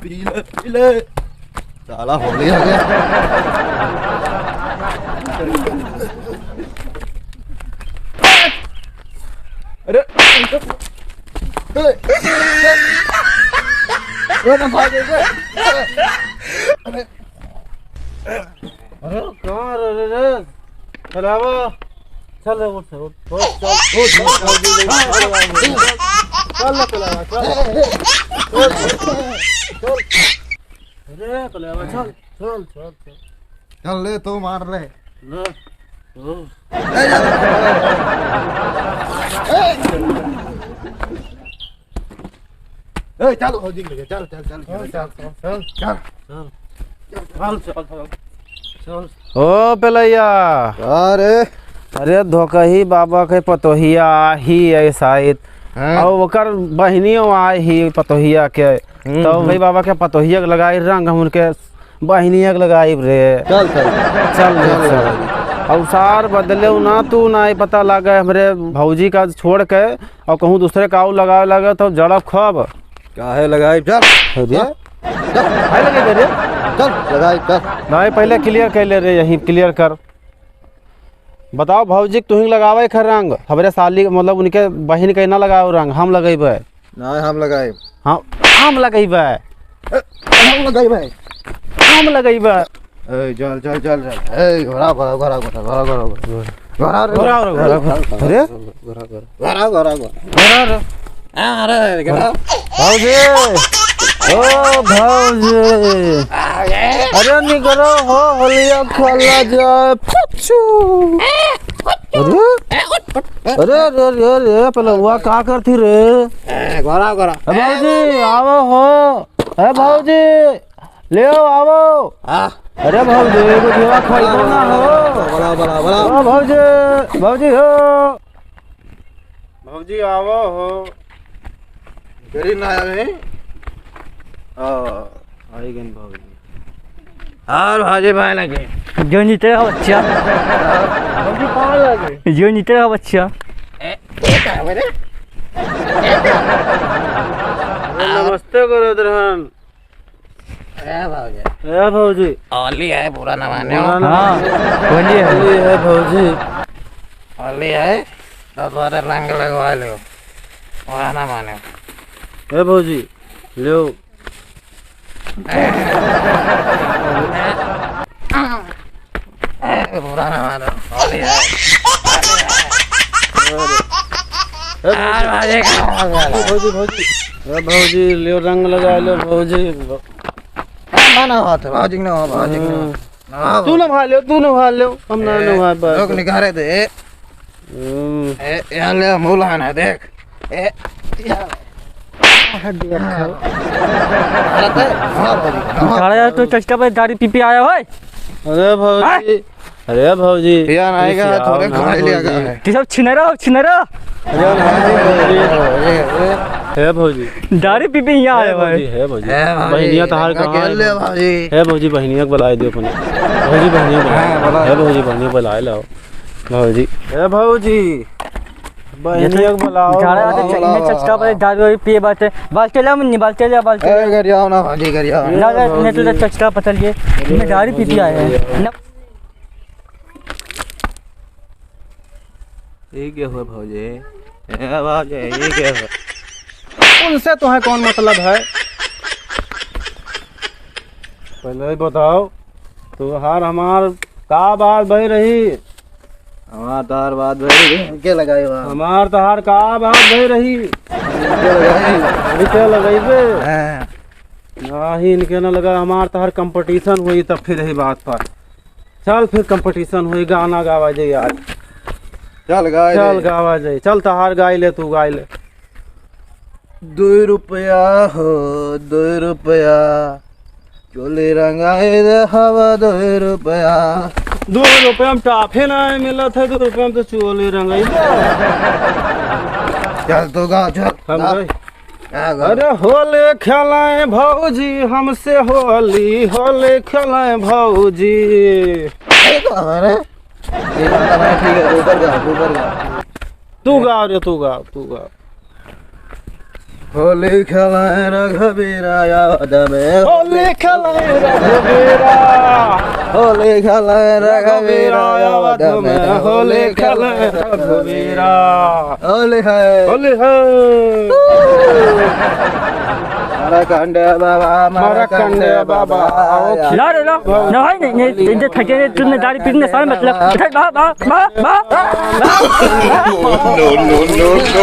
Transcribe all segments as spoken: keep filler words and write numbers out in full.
पी ले, पी ले। साला होली आ गया। अरे, अरे, अरे, ना भागे, अरे, अरे, अरे, कहाँ रे, रे, रे? कलेवा, चल रे, उठ, उठ, उठ, चल, उठ, उठ, चल, चल, चल, चल, चल, चल, कलेवा, चल। चल, चल, चल। अरे, कलेवा, चल, चल, चल, चल। चल ले, तू मार ले। ले। ओ। ए, चल, भौजी के लगे, चल, चल, चल, चल, चल, चल, चल। चल। चल, चल, चल, चल। ओ पेलैया। का रे? अरे धोकही बाबा के पतोहिया आही है शायद। हाँ। और ओकर बहिनियो आई ही पतोहिया के। हम्म, तो हम्म। भाई बाबा के पतोहिया के लगाई रंग, हम उनके बहिनिया के लगाई रे। चल, चल। चल रे, चल, चल। चल। और सार बदले ना तू ना ही पता लागे हमरे भौजी का छोड़ के और कहूँ दूसरे का आऊ लगावे लगे तो जड़ब खब। काहे लगाई? चल। अरे? चल। काहे लगे रे? चल, लगाई, चल। नहीं, पहले clear कर ले रे, यही clear कर। बताओ भौजी, तुही लगावे खे रंग, हमरे साली, मतलब उनके बहिन के ना लगाओ रंग, हम लगेबे। नहीं, हम लगाई। हाँ, हम लगेबे। ए, हम लगेबे। हम लगेबे। ए, चल, चल, चल, चल। ए, घोड़ा, घोड़ा, घोड़ा, घोड़ा, घोड़ा, घोड़ा, घोड़ा। घोड़ा रे। घोड़ा, घोड़ा, घोड़ा, घोड़ा। अरे? घोड़ा, घोड़ा, घोड़ा, घोड़ा। घोड़ा रे। हाँ, अरे, घोड़ा। भौजी। ओ, भौजी। आ गए। अरे, निकरो हो, होलिया खेला जाए। फुचू। अरे? अरे, अरे, अरे, अरे, पहले हुआ का करती रे? ए, घोड़ा, घोड़ा। ए, भौजी, आवो हो। ए, भौजी, ले आओ, आवो। हाँ। अरे, भौजी, एगो झोला खरीदो ना हो। बड़ा, बड़ा, बड़ा। ओ, भौजी, भौजी हो। भौजी, आवो हो। गरीब ना आवे। आ, आई गन भौजी। और भाजी भाई लगे। जो नीचे रहा बच्चा। भाजी पान लगे। जो नीचे रहा बच्चा। ए, ए, का हवे रे? ए, का? अरे, नमस्ते करत रहन। ए, भौजी। ए, भौजी। होली है, बुरा ना माने। बुरा ना हाँ, माने। होली है। होली है, भौजी। होली है, तो थोड़ा रंग लगवा लो। बुरा ना माने। ए, भौजी, लो। ए, बुरा ना मानो, होली है। ए, भौजी। भौजी, भौजी। ए, भौजी, लियो रंग लगा लो, भौजी। ए, ना, ना, हाथ, भौजी, ना, भौजी, ना। हाँ। ना, तू ना भाई ले, तू ना भाई ले, हम ना, ए, ना भाई, बस। लोग निकारे दे। हम्म। ए, यहाँ ले, मुँह लहाना, देख। ए, यहाँ। हट दिया, खाओ। अरे, हाँ, भौजी, हाँ। साला यार, तू चचका पे दारू पी पी आया हो? अरे, भौजी। हाँ? अरे, भौजी। यार, आएगा, खिसियाओ थोड़े ना, खा लिया भौजी। का है। तू सब छिनरा हो, छिनरा। अरे, भौजी। अरे, अरे। हे, भौजी। दारू पी पी यहाँ आया हे, भाई। भौजी, हे, भौजी। हे, भौजी, बहिनिया तहार रंगा कहाँ खेल है, ले, भौजी? भौजी। हे, भौजी, बहिनिया के बुलाए दियो अपने। भौजी, बहिनिया बुलाए। हाँ, बुला। हे, भौजी, बहिनिया बुलाए लाओ। भौजी। ए भौजी, बहिनिया के बुलाओ। झाड़ा आते बुलाओ, चक-, बुलाओ, इन्हें बुलाओ, चचका पर बुलाओ। दारू वारू पिए बाटे। बाल्टी ला मुन्नी, बाल्टी ला, बाल्टी ला। ए, गरियाओ ना भौजी, गरियाओ। ला, ला, ए नहीं तो भौजी। चचका पतल ये। इन्हें दारू पी पी आए हैं। ए भौजी, ना। ये क्या हुआ भौजी? ए भौजी, ये क्या हुआ? उनसे तुम्हें कौन मतलब है? पहले ही बताओ, तोहार हमार का बात भई रही? हमार तोहार बात भई रही, इनके लगाई बा। हमार तोहार का बात भई रही? इनके लगाई। इनके लगइबे? हाँ। नाही, इनके ना लगा, हमार तोहार competition होई तब फिर यही बात पर। चल फिर competition होई, गाना गावा जाई आज। चल गाए चल ले। गावा जाई, चल तोहार गाई ले, तू गाई ले। दुई रुपया हो, दुई रुपया, चोली रंगाई दे हवा दुई रुपया। दुई रुपया में टाफे ना मिलत है, दुई रुपया में तो चोली रंगाई दे। चल तू गा, चल। हम गा। गए। गा, गा। अरे होले खेलाए भौजी हमसे होली, होले खेलाए भौजी। अरे तो हमारे, ये गाना भाई ठीक है, ऊपर गा, ऊपर गा। तू गा रे, तू गा, तू गा। होली खेलाए रघुबीरा याद में, होली खेलाए रघुबीरा। होली खेलाए रघुबीरा याद में, होली खेलाए रघुबीरा। होली है। होली है। मारकंडे बाबा, मारकंडे बाबा, आओ। ला रे ला। ना भाई, नहीं, नहीं, इनसे थके नहीं, तुमने दाढ़ी पीटने सारे मतलब। बा, बा, बा, बा। No, no, no, no।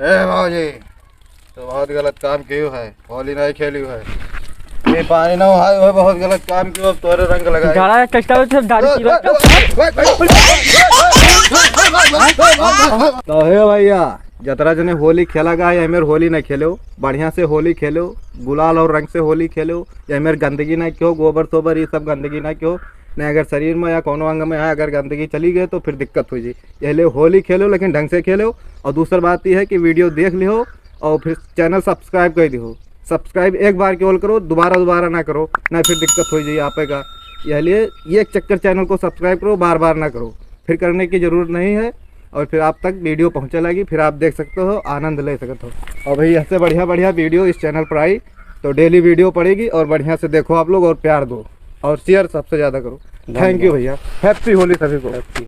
ए भौजी, तो बहुत गलत काम कियो है, होली नहीं खेलियो है। ये पानी ना है, वो बहुत गलत काम कियो, अब तोरे रंग लगाए। गाड़ा कष्टा हो तो दाढ़ी पीट। तो हे भैया, जतरा जने होली खेला गा है, एमेर होली नहीं खेलो, बढ़िया से होली खेलो, गुलाल और रंग से होली खेलो। एमेर गंदगी ना कियो, गोबर सोबर ये सब गंदगी ना कियो। नहीं, अगर शरीर में या कोनो अंग में है, अगर गंदगी चली गई तो फिर दिक्कत हो जाई। यह ले होली खेलो, लेकिन ढंग से खेलो। और दूसर बात ये है कि video देख लिहो और फिर channel subscribe कर दिहो। Subscribe एक बार केवल करो, दोबारा दोबारा ना करो, ना फिर दिक्कत हो जाई आपे का। यह लिए ये चक्कर, channel को subscribe करो, बार बार ना करो, फिर करने की ज़रूरत नहीं है। और फिर आप तक video पहुँचे लगी, फिर आप देख सकते हो, आनंद ले सकते हो। और भाई, ऐसे बढ़िया बढ़िया video इस channel पर आई, तो daily video पड़ेगी और बढ़िया से देखो आप लोग और प्यार दो और share सबसे ज़्यादा करो। Thank you भैया, happy होली सभी को।